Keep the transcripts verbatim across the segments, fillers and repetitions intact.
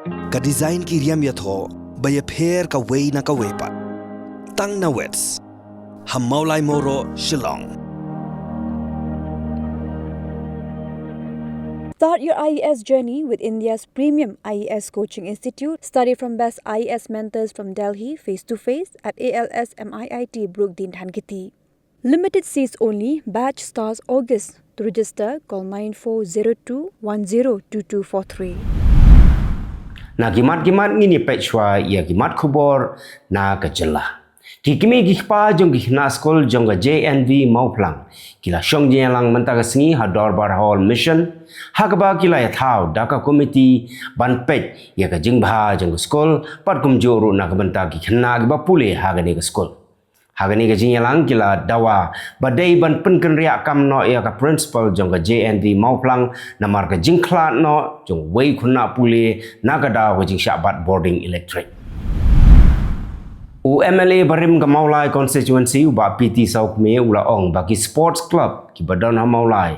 Ka design ki riam ïathoh ba ïapher kawei na kawei pat. Tang na Wits ha Mawlai Mawroh, Shillong. Start your I A S journey with India's premium I A S coaching institute. Study from best I A S mentors from Delhi, face to face at A L S M I I T Brookdin, Dhankheti. Limited seats only. Batch starts August. To register, call nine four zero two one zero two two four three. Na ki mat ki mat ngin ïa peit shuwa ïa ki mat khubor na ka jylla. Ki kmie ki kpa jong ki khynnah skul jong ka J N V Mawphlang ki la shong jingïalang mynta ka sngi ha Dorbar Hall Mission, ha kaba ki la ïathaw da ka komiti ban peit ïa ka jingbha jong ka skul, bad kumjuh ruh na ka bynta ki khynnah kiba pule ha kane ka skul. Ha kane ka jingïalang ki la dawa ba dei ban pynkynriah kam noh ïa ka principal jong ka J N V Mawphlang namar ka jingkhlad noh jong uwei u khynnah pule na ka daw ka jingshah bat boarding electric. U M L A barim ka Mawlai constituency, u Bah P T Sawkmie, u la ong ba ki sports club kiba don ha Mawlai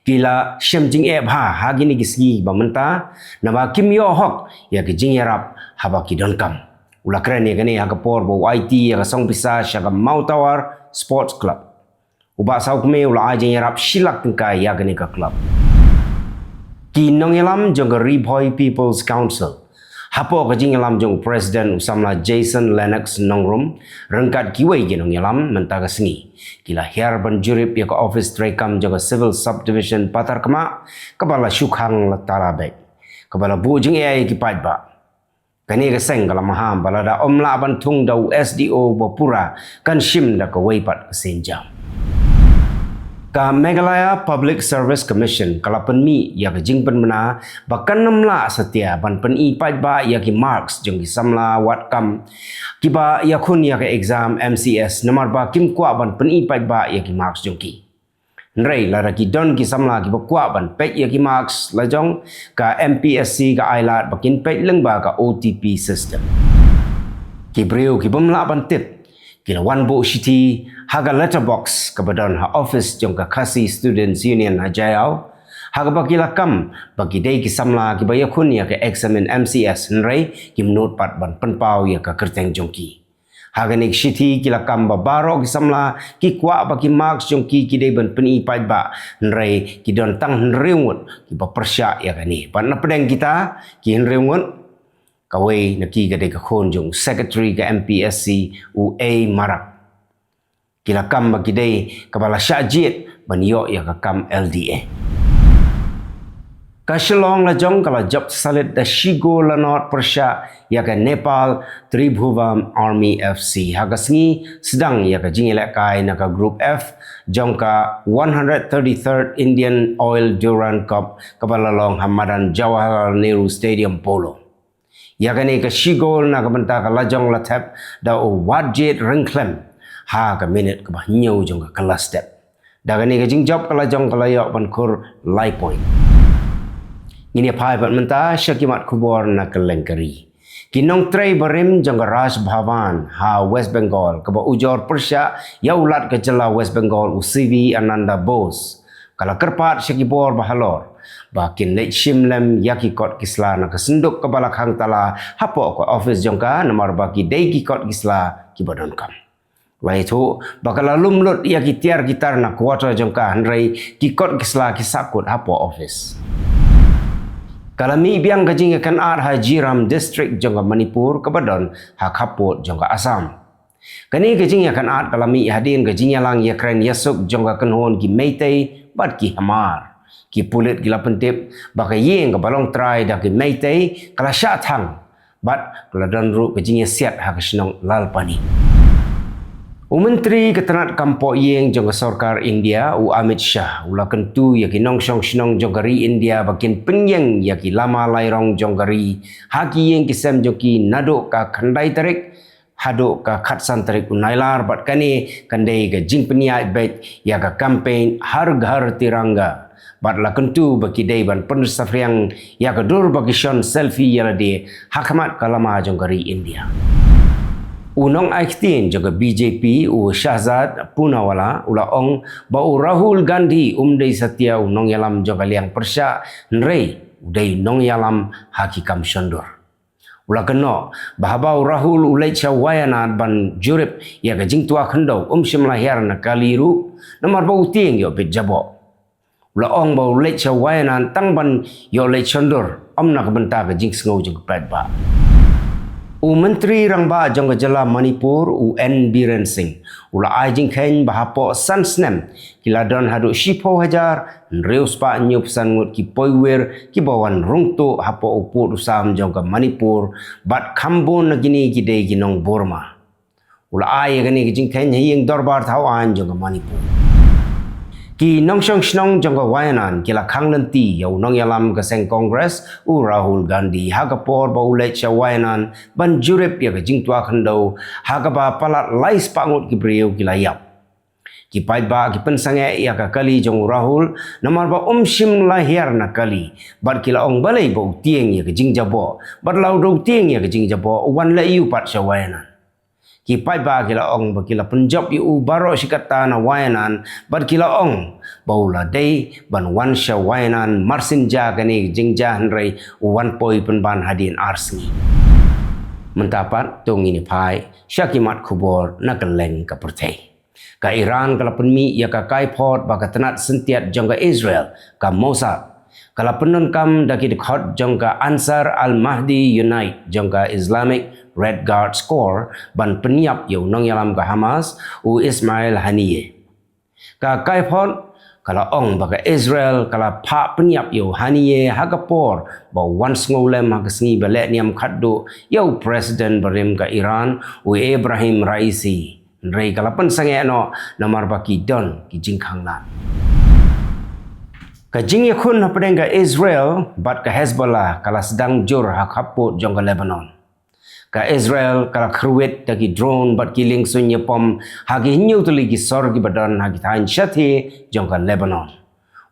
ki la shem jingeh bha ha kine ki sngi ba mynta, naba kim ïoh hok ïa ki jingïarap haba ki donkam. U la kren ïa kane ha ka por ba u aiti ïa ka song pisa sha ka Mawtawar Sports Club. U Bah Sawkmie u la ai jingïarap shi lak tyngka ïa kane ka club. Ki nongïalam jong ka Ri Bhoi People's Council, hapoh ka jingïalam jong u President u samla Jason Lennox Nongrum ryngkat kiwei ki nongïalam mynta ka sngi, ki la hiar ban jurip ïa ka office treikam jong ka Civil Subdivision Patharkmah, kaba la shu khang la tala beit, kaba la buh jingeh ïa ki paidbah. Kane ka seng ka la maham ba lada ym lah ban thung da u S D O ba pura, kan shim da kawei pat ka sienjam. Ka Meghalaya Public Service Commission ka la pynmih ïa ka jingpynbna ba kan ym lah satia ban pyni paidbah ïa ki marks jong ki samla wad kam kiba ïakhun ïa ka exam M C S namar ba kim kwah ban pyni paidbah ïa ki marks jong ki. Hynrei lada ki don ki samla kiba kwah ban peit ïa ki marks lajong, ka M P S C ka ailad ba kin peit lyngba ka O T P system. Ki briew ki bym lah ban tip ki la wan buh shithi ha ka letter box kaba don ha office jong ka Khasi Students Union ha Jaiaw, ha kaba ki la kam ba ki dei ki samla kiba ïakhun ïa ka exam M C S, hynrei kim nud pat ban pynpaw ïa ka kyrteng jong ki. Ha kane ka shithi ki la kam ba baroh ki samla ki kwah ba ki marks jong ki ki dei ban pyni paidbah, hynrei ki don tang hynriew ngut kiba pyrshah ïa kane. Bad na pdeng kita ki hynriew ngut, kawei na ki ka dei ka khun jong u Secretary ka M P S C, u A Marak. Ki la kam ba ki dei kaba la shah jied ban ïoh ïa ka kam L D A. Ka Shillong lajong ka la jop salit da shi gol la nod pyrshah ïa ka Nepal Tribhuvam Army F C ha ka sngi sdang ïa ka jingïalehkai na ka Group F jong ka one hundred thirty-third Indian Oil Durand Cup kaba la long ha madan Jawaharlal Nehru Stadium Polo. Ïa kane ka shi gol na ka bynta ka lajong la thep da u Wadjid Ryngkhlem ha ka minit kaba hynñiew jong ka kylla step. Da kane ka jingjop ka lajong ka la ïoh ban khur lai point. Ngin ïa phai pat mynta sha ki mat khubor na kylleng ka ri. Ki nongtrei barim jong ka Raj Bhavan ha West Bengal kaba ujor pyrshah ïa u Lat ka jylla West Bengal u C V Ananda Bose, ka la kyrpad sha ki bor ba halor ba kin leit shim lem ïa ki kot ki sla na ka synduk kaba la khang tala hapoh ka office jong ka namar ba ki dei ki kot ki sla kiba donkam. La ïathuh ba ka la lum lut ïa ki tiar ki tar na quarter jong ka, hynrei ki kot ki sla ki sahkut hapoh office. Ka la mih biang ka jingïakynad ha Jiram District jong ka Manipur kaba don ha khappud jong ka Assam. Kane ka jingïakynad ka la mih hadien ka jingïalang ïakren ïasuk jong ka kynhun ki Meitei bad ki Hmar. Ki pulit ki la pyntip ba ka ïing kaba long trai da ki Meitei ka la shah thang bad ka la don ruh ka jingïasiat ha ka shnong Lalpani. U Myntri ka tnat kam poh ïing jong ka sorkar India, u Amit Shah, u la kyntu ïa ki nongshong shnong jong ka ri India ba kin pynïeng ïa ki lama lairong jong ka ri ha ki ïing ki sem jong ki naduh ka khyndai tarik haduh ka khatsan tarik u Nailar, bad kane kan dei ka jingpynïaid beit ïa ka campaign Har Ghar Tiranga. Bad la kyntu ba ki dei ban pynsaphriang ïa ka dur ba ki shon selfie ïa lade ha khmat ka lama jong ka ri India. U nongai ktien jong ka B J P, u Shahzad Poonawalla, u la ong ba u Rahul Gandhi um dei satia u nongïalam jong ka liang pyrshah, hynrei u dei nongïalam ha ki kam shon dur. U la kynnoh ba haba u Rahul u leit sha Wayanad ban jurip ïa ka jingtwa khyndew, um shym la hiar na kali ruh, namar ba u tieng ïoh bit jaboh. U la ong ba u leit sha Wayanad tang ban ïoh leit shondur, ym na ka bynta ka jingsngew jong ka paidbah. U Myntri Rangbah jong ka jylla Manipur, u N Biren Singh, u la ai jingkheiñ ba hapoh san snem ki la don haduh shiphew hajar hynriew spah hynñiew phew san ngut ki poiwir kiba wan rung tuh hapoh u pud u sam jong ka Manipur, bad kham bun na kine ki dei ki nong Burma. U la ai ïa kane ka jingkheiñ ha ïing dorbar thaw aiñ jong ka Manipur. Ki nongshong shnong jong ka Wayanad ki la khang lynti ïa u nongïalam ka seng Congress, u Rahul Gandhi, ha ka por ba u leit sha Wayanad ban jurip ïa ka jingtwa khyndew, ha kaba palat lai spah ngut ki briew ki la ïap. Ki paidbah ki pynsangeh ïa ka kali jong u Rahul, namar ba um shym la hiar na kali, bad ki la ong balei ba u tieng ïa ka jingjaboh, bad lada u dei u tieng ïa ka jingjaboh, u wan leh aïu pat sha Wayanad. Ki paidbah ki la ong ba ki la pynjop ïa u baroh shi katta na Wayanad, bad ki la ong ba u la dei ban wan sha Wayanad marsynja kane ka jingjia, hynrei u wan poi pynban hadien ar sngi. Mynta pat to ngin ïa phai sha ki mat khubor na kylleng ka pyrthei. Ka Iran ka la pynmih ïa ka kaiphod ba ka tnat syntiat jong ka Israel, ka Mossad, ka la pyndonkam da ki dkhot jong ka Ansar al-Mahdi Unit jong ka Islamic Red Guards Corps ban pynïap ïa u nongïalam ka Hamas, u Ismail Haniyeh. Ka kaiphod ka la ong ba ka Israel ka la phah pynïap ïa u Haniyeh ha ka por ba u wan sngewlem ha ka sngi ba leh niam khatduh ïa u President barim ka Iran, u Ebrahim Raisi. Hynrei ka la pynsangeh noh namar ba ki don ki jingkhang lad. Ka jingïakhun hapdeng ka Israel bad ka Hezbollah ka la sdang jur ha khappud jong ka Lebanon. Ka Israel ka la kyrwit da ki drone bad ki liengsuiñ ïapom ha ki hynñiew tylli ki sor kiba don ha ki thaiñ shathie jong ka Lebanon.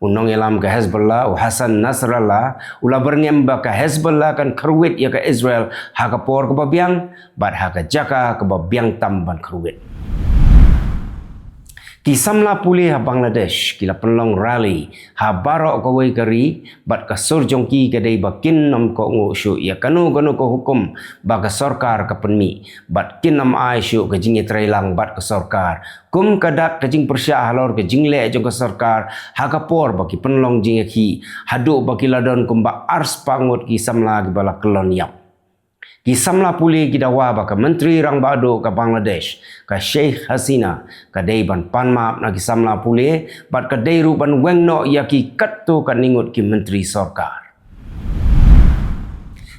U nongïalam ka Hezbollah, u Hassan Nasrallah, u la byrngem ba ka Hezbollah kan kyrwit ïa ka Israel ha ka por kaba biang bad ha ka jaka kaba biang tam ban kyrwit. Ki samla pule ha Bangladesh ki la pynlong rally ha baroh kawei ka ri, bad ka sur jong ki ka dei ba kin ym kohnguh shuh ïa kano kano ka hukum ba ka sorkar ka pynmih, bad kin ym ai shuh ka jingïatreilang bad ka sorkar, kum ka dak ka jingpyrshah halor ka jingleh jong ka sorkar ha ka por ba ki pynlong jingïakhih haduh ba ki la don kumba ar spah ngut ki samla kiba la kyllon ïap. Ki samla pule ki dawa ba ka Myntri Rangbah Duh ka Bangladesh, ka Sheikh Hasina, ka dei ban pan map na ki samla pule, bad ka dei ruh ban weng noh ïa ki katto katne ngut ki myntri sorkar.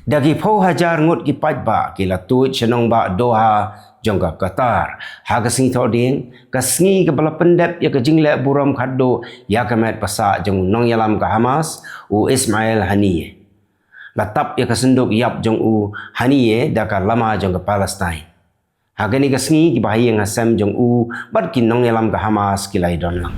Da ki phew hajar ngut ki paidbah ki la tuid sha nongbah Doha jong ka Qatar ha ka sngi Thohdieng, ka sngi kaba la pyndep ïa ka jingleh burom khatduh ïa ka met ba sah jong u nongïalam ka Hamas, u Ismail Haniyeh. La tap ïa ka synduk ïap jong u Haniyeh da ka lama jong ka Palestine. Ha kane ka sngi, kiba ha ïing ha sem jong u bad ki nongïalam ka Hamas ki la ïadon lang.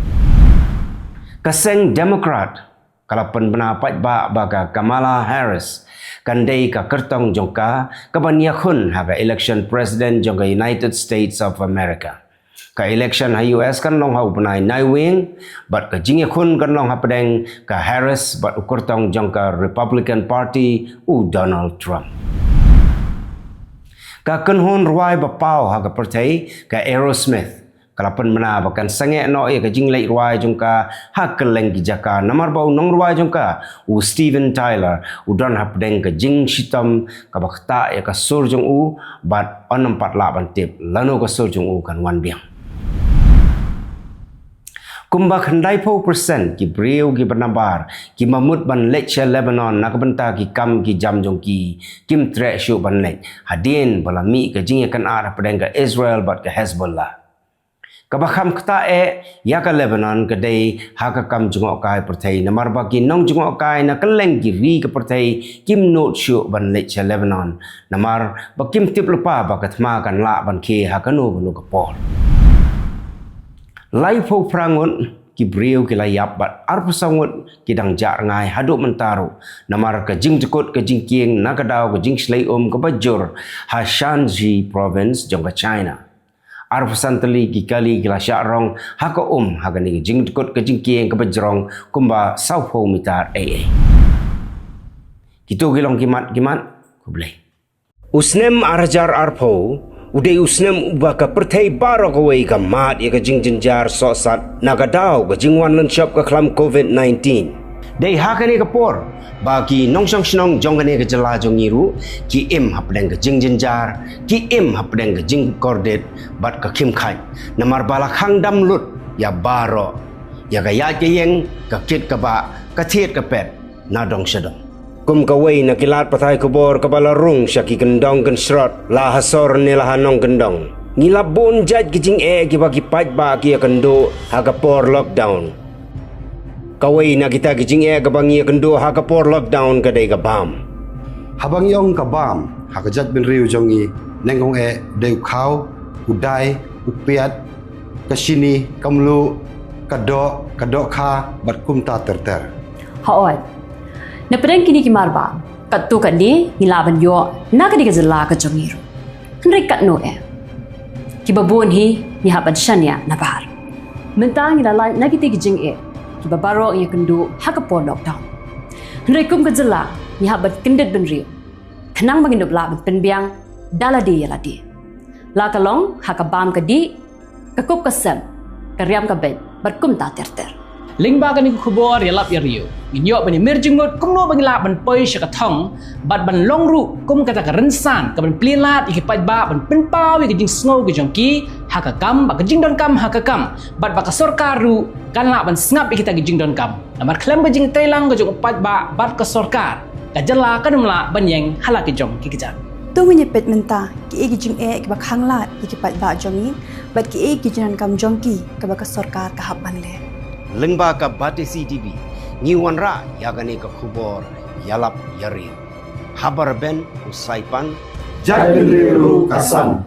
Ka seng Democrat ka la pynbna paidbah ba ka Kamala Harris kan dei ka kyrtong jong ka kaban ïakhun ha ka election president jong ka United States of America. Ka election ha U S kan long ha u bnai Naiwieng, bad ka jingïakhun kan long hapdeng ka Harris bad u kyrtong jong ka Republican Party, u Donald Trump. Ka kynhun rwai ba paw ha ka pyrthei, ka Aerosmith, ka la pynbna ba kan sangeh noh ïa ka jingleit rwai jong ka ha kylleng ki jaka, namar ba u nongrwai jong ka, u Steven Tyler, u don hapdeng ka jingshitom kaba ktah ïa ka sur jong u, bad yn ym pat lah ban tip lano ka sur jong u kan wan biang. Kumba khyndaiphew percent ki briew kiba nabar ki mut ban leit sha Lebanon na ka bynta ki kam ki jam jong ki, kim treh shuh ban leit hadien ba la mih ka jingïakynad hapdeng ka Israel bad ka Hezbollah. Kaba kham ktah eh ïa ka Lebanon ka dei ha ka kam jngohkai pyrthei, namar ba ki nongjngohkai na kylleng ki ri ka pyrthei kim nud shuh ban leit sha Lebanon, namar ba kim tip lypa ba ka thma kan lah ban khie ha kano kano ka por. Laiphew phra ngut ki briew ki la ïap bad arphew saw ngut ki dang jah rngai haduh mynta ruh, namar ka jingdkut ka jingkieng na ka daw ka jingshlei um kaba jur ha Shanxi Province jong ka China. Arphew san tylli ki kali ki la shah rong ha ka um ha kane ka jingdkut ka jingkieng kaba jrong kumba sawphew mitar ei ei. Kito ki long ki mat ki mat, khublei. U snem ar hajar arphew u dei u snem uba ka pyrthei baroh kawei ka mad ïa ka jingjynjar sohsat na ka daw ka jingwan lynshop ka khlam covid nineteen. Dei ha kane ka por ba ki nongshong shnong jong kane ka jylla jong ngi ruh ki im hapdeng ka jingjynjar, ki im hapdeng ka jingkordit bad ka khim khaid. Namar ba la khang dam lut ïa baroh, ïa ka ïaid ka ïeng, ka kit ka bah, ka thied ka pet, na dong sha dong. Kum kawei na ki lad pathai khubor kaba la rung sha ki kyndong kynshrot, la ha sor ne la ha nongkyndong, ngi la bun jait ki jingeh kiba ki paidbah ki ïakynduh ha ka por lockdown. Kawei na kita ki jingeh kaba ngi ïakynduh ha ka por lockdown ka dei ka bam. Haba ngi ong ka bam ha ka jaitbynriew jong ngi, nyngkong eh dei u khaw, u dai, u piat, ka shini, ka mluh, ka doh, ka dohkha bad kumta ter ter. Hooid. Na pdeng kine ki marbam, katto katne ngi lah ban ïoh na kane ka jylla ka jong ngi ruh. Hynrei katno eh? Kiba bun hi ngi hap ban shaniah na bhar. Mynta ngi la lait na kita ki jingeh kiba baroh ngi ïakynduh ha ka por lockdown. Hynrei kum ka jylla ngi hap ban kyndit bynriew khnang ba ngin ïoh lah ban pynbiang da lade ïa lade, la ka long ha ka bam ka dih, ka kup ka sem, ka riam ka beit bad kumta ter ter. Lyngba kane ka khubor ïalap ïariew, ngin ïoh ban ïamir jingmut kumno ba ngi lah ban poi sha ka thong bad ban long ruh kum kata ka rynsan kaban plie lad ïa ki paidbah ban pynpaw ïa ka jingsngew ka jong ki ha ka kam, bad ka jingdonkam ha ka kam, bad ba ka sorkar ruh kan lah ban sngap ïa kita ki jingdonkam. Namar khlem ka jingtreilang ka jong u paidbah bad ka sorkar, ka jylla kan ym lah ban ïeng ha la ki jong ki kjat. To ngin ïa peit mynta kiei ki jingeh kiba khang lad ïa ki paidbah jong ngi bad kiei ki jingdonkam jong ki kaba ka sorkar ka hap ban leh. Lyngba ka Batesi TV ngi wanrah ïa kane ka khubor ïalap ïariew. Haba rben u Saipan, jaitbynriew ruh ka san.